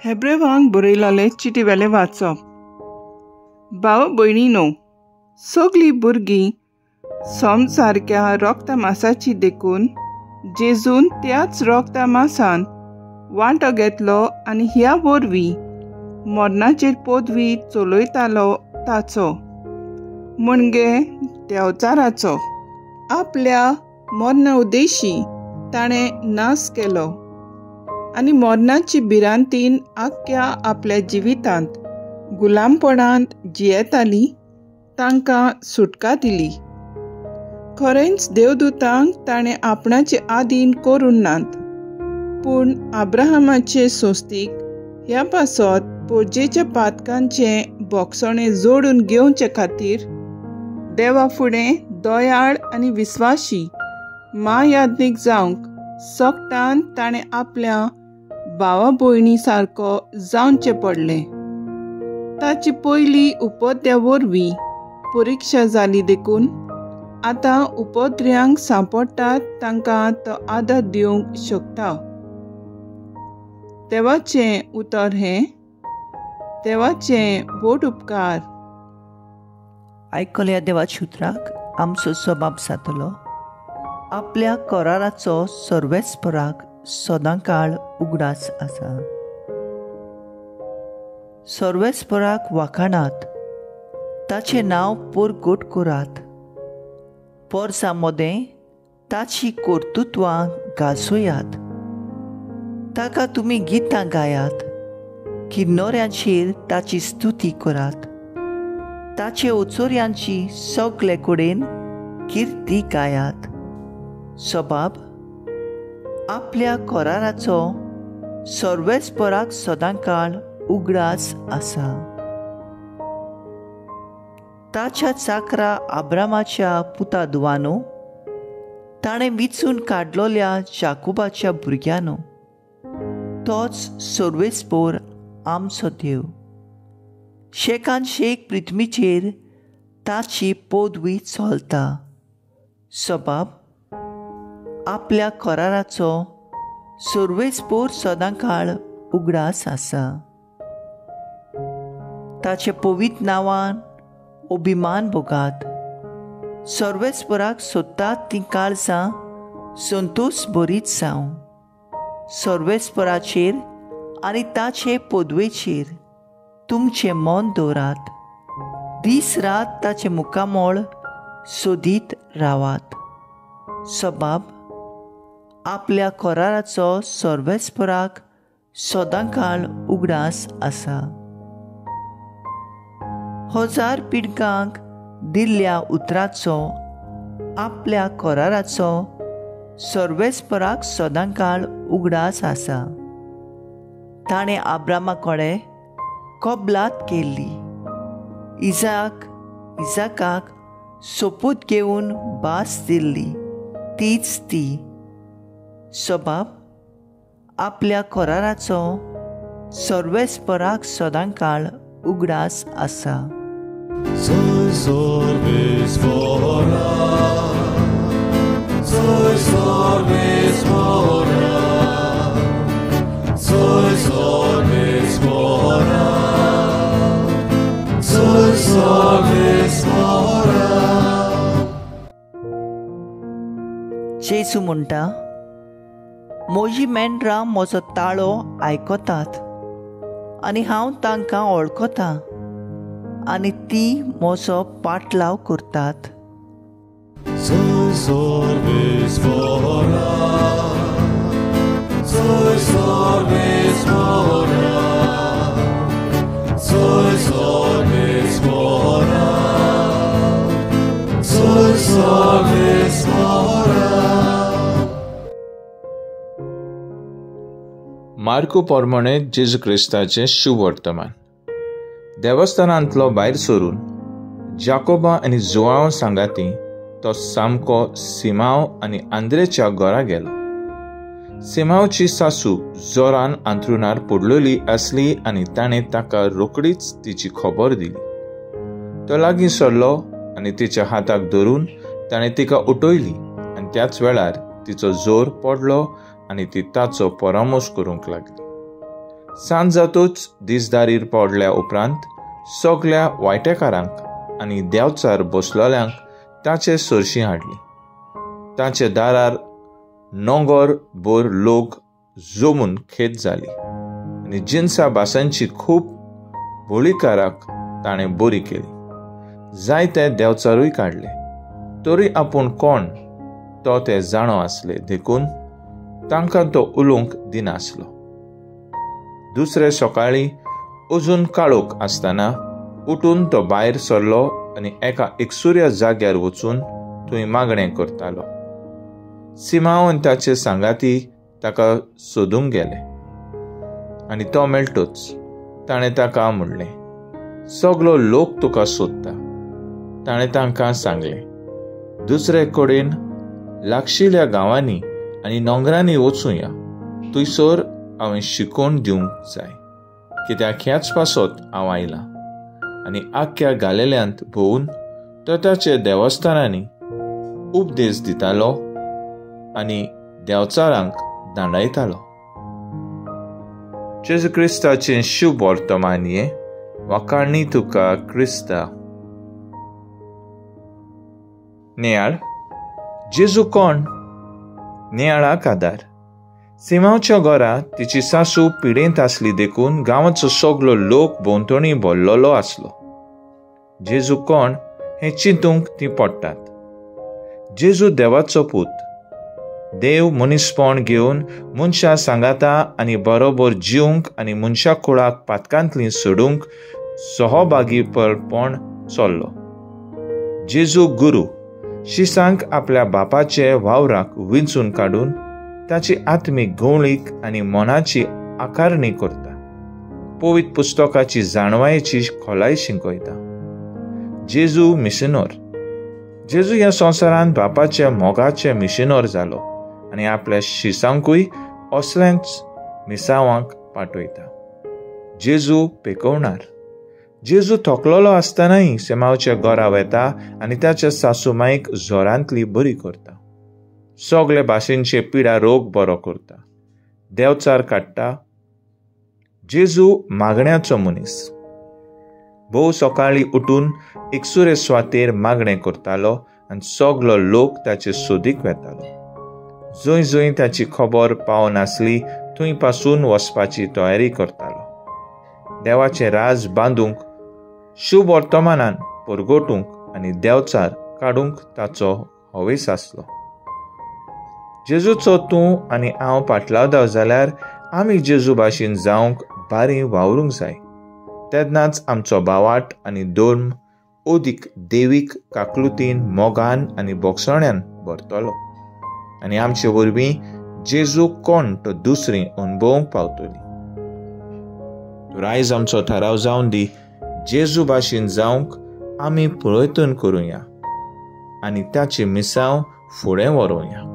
हेब्रेवांक बरयलेले चिटी वेलें वाचप. भाव भयणीनो, सगळीं भुरगीं सोम सारक्या रोगता मासाची देखून जेजून त्याच रोगता मासान वांटो घेतलो आनी ह्या वरवीं मरणाचेर पदवी चलयतालो ताचो म्हणजे देवचाराचो आपल्या मरणा उद्देशी ताणें नाश केलो आनी मरणाची भिरांतीन आख्ख्या आपल्या जिवितांत गुलामपणांत जियेताली तांकां सुटका दिली. खरेंच देवदूतांक ताणें आपणाचे आदीन करूंक नात, पूण अब्राहमाचे संस्थीक ह्या पासत पोरजेच्या पातकांचें बोगसणें जोडून घेवचे खातीर देवा फुडें दयाळ आनी विस्वाशी मायाज्ञीक जावंक सकटान ताणें आपल्या भावा भयणी सारको जावचें पडलें. ताची पयली उपद्या वरवीं परिक्षा जाली देखून आतां उपद्र्यांक सांपडटात तांकां तो आदर दिवंक शकता. देवाचें उतर हें. देवाचें व्हड उपकार. आयकल्या देवाच्या उतराक आमचो सबाब जातलो. आपल्या कराराचो सर्वेस्पराक सदांकाळ उगडास आसा. सर्वेस्पराक वाखाणात, ताचें नांव परगट करात. पोरसां मदें ताची कर्तृत्वां गाजोयात. ताका तुमी गितां गायात, किन्नोऱ्यांचेर ताची स्तुती करात. ताचे उचोऱ्यांची सगळे कडेन किर्ती गायात. सबाब आपल्या कराराचो सर्वेस्पराक सदांकाळ उगडास आसा. ताच्या चाकरा आब्रामाच्या पुता दुवानो, ताणें विचून काडलोल्या जाकोबाच्या भुरग्यानो, तोच सर्वेस्पोर आमचो देव. शेकान शेक पृथ्वीचेर ताची पदवी चलता. सबाब आपल्या कराराचो सर्वेस्पोर सदांकाळ उगडास आसा. ताचे पवित्र नांवान अभिमान भोगात. सर्वेस्पराक सोदतात तीं काळजां संतोष बरीच जावं. सर्वेस्पराचेर आनी ताचे पदवेचेर तुमचें मन दवरात. दीस रात ताचें मुखामळ सोदीत रावात. सबाब आपल्या कराराचो सर्वेस्पराक सदांकाळ उगडास आसा. हजार पिडकांक दिल्ल्या उतराचो आपल्या कराराचो सर्वेस्पराक सदांकाळ उगडास आसा. ताणें आब्रामा कडेन कबलात केल्ली, इजाकाक सोपूत घेवन भास दिल्ली, तीच ती. सबाब आपल्या कराराचो सर्वेस्पराक सदांकाळ उगडास आसा. जेजू म्हणटा, म्हजी मेंढरां म्हजो ताळो आयकतात आनी हांव तांकां वळखतां आनी ती म्हजो पाटलाव करतात. मार्को प्रमाणे जेजू क्रिस्ताचें शुभवर्तमान. देवस्थानांतलो भायर सरून जाकोबा आनी जुआंव सांगाती तो सामको सिमांव आनी आंद्रेच्या घरा गेलो. सिमांवची सासू जोरान अंथरुणार पडलेली आसली आनी ताणें ताका रोखडीच तिची खबर दिली. तो लागीं सरलो आनी तिच्या हाताक धरून ताणें तिका उठयली आनी त्याच वेळार तिचो जोर पडलो आनी ती ताचो परामर्श करूंक लागली. सांज जातूच दिसदारीर पडल्या उपरांत सगल्या वायटेकारांक आनी देवचार बसलोल्यांक ताचे सरशी हाडली. ताचे दारार नोंगर भर लोक जमून खेत जाली आनी जिनसा भासांची खूब बोळीकाराक ताणें बरी केली. जायते देवचारूय काडले, तरी आपूण कोण तो ते जाणो आसले देखून तांकां तो उलोवंक दिनासलो. दुसरे सकाळीं अजून काळोख आसतना उठून तो भायर सरलो आनी एका एकसुऱ्या जाग्यार वचून थंय मागणें करतालो. सिमांव आनी ताचे सांगाती ताका सोदूंक गेले आनी तो मेळटोच ताणें ताका म्हणलें, सगलो लोक तुका सोदता. ताणें तांकां सांगलें, दुसरे कडेन लागशिल्ल्या गांवांनी आनी नोंगरांनी वचुया, थंयसर हांवें शिकोवन दिवंक जाय, कित्याक ह्याच पासत हांव आयलां. आनी आख्ख्या गालेल्यांत भोंवून तो ताचे देवस्थानांनी उपदेश दितालो आनी देवचारांक दांडायतालो. जेजू क्रिस्ताचें शुभ वर्तमान हें. वाखाणी तुका क्रिस्ता. नियाळ. जेजू कोण? नियाळाक आदार. सिमांवच्या घरा तिची सासू पिडेंत आसली देखून गांवाचो सगलो लोक भोंवतणी भरलेलो आसलो. जेजू कोण हें चिंतूंक तीं पडटात. जेजू देवाचो पूत. देव मनीसपण घेवन मनशां सांगाता आनी बरोबर जिवंक आनी मनशा कुळाक पातकांतली सोडूंक सहभागीपण चल्लो. जेजू गुरू शिसांक आपल्या बापाचे वावराक विंचून काडून ताची आत्मीक घोवळीक आनी मनाची आकारणी करता. पवित्र पुस्तकाची जाणवायेची खोलाय शिकयता. जेजू मिशनोर. जेजू ह्या संवसारांत बापाच्या मोगाचे मिशनोर जालो आनी आपल्या शिसांकूय असलेंच मिसावांक पाठयता. जेजू पेकोवणार. जेजू थकलोलो आसतनाय सिमांवच्या घरा वेता आनी ताच्या सासूमाईक जोरांतली बरी करता. सगळे भाशेंचे पिडा रोग बरो करता. देवचार काडटा. जेजू मागण्याचो मनीस. भोव सकाळीं उठून एकसुरे स्वातेर मागणें करतालो आनी सगलो लोक ताचे सोदीक वेतालो. जंय जंय ताची खबर पावनासली थंय पासून वचपाची तयारी करतालो. देवाचें राज बांदूंक, शुभ वर्तमानान परगटूंक आनी देवचार काडूंक ताचो हवेस आसलो. जेजूचो तूं आनी हांव पाटलावदाव जाल्यार आमी जेजू भाशेन जावंक बारी वावरूंक जाय. तेन्नाच आमचो भावाट आनी धर्म अदीक देवीक काकलुतीन, मोगान आनी बोगसण्यान भरतलो आनी आमचे वरवीं जेजू कोण तो दुसरी अणभवूंक पावतली. तर आयज आमचो थाराव जावन दी, जेजू भाशेन जावंक आमी प्रयत्न करुया आनी ताची मिसांव फुडें व्हरुया.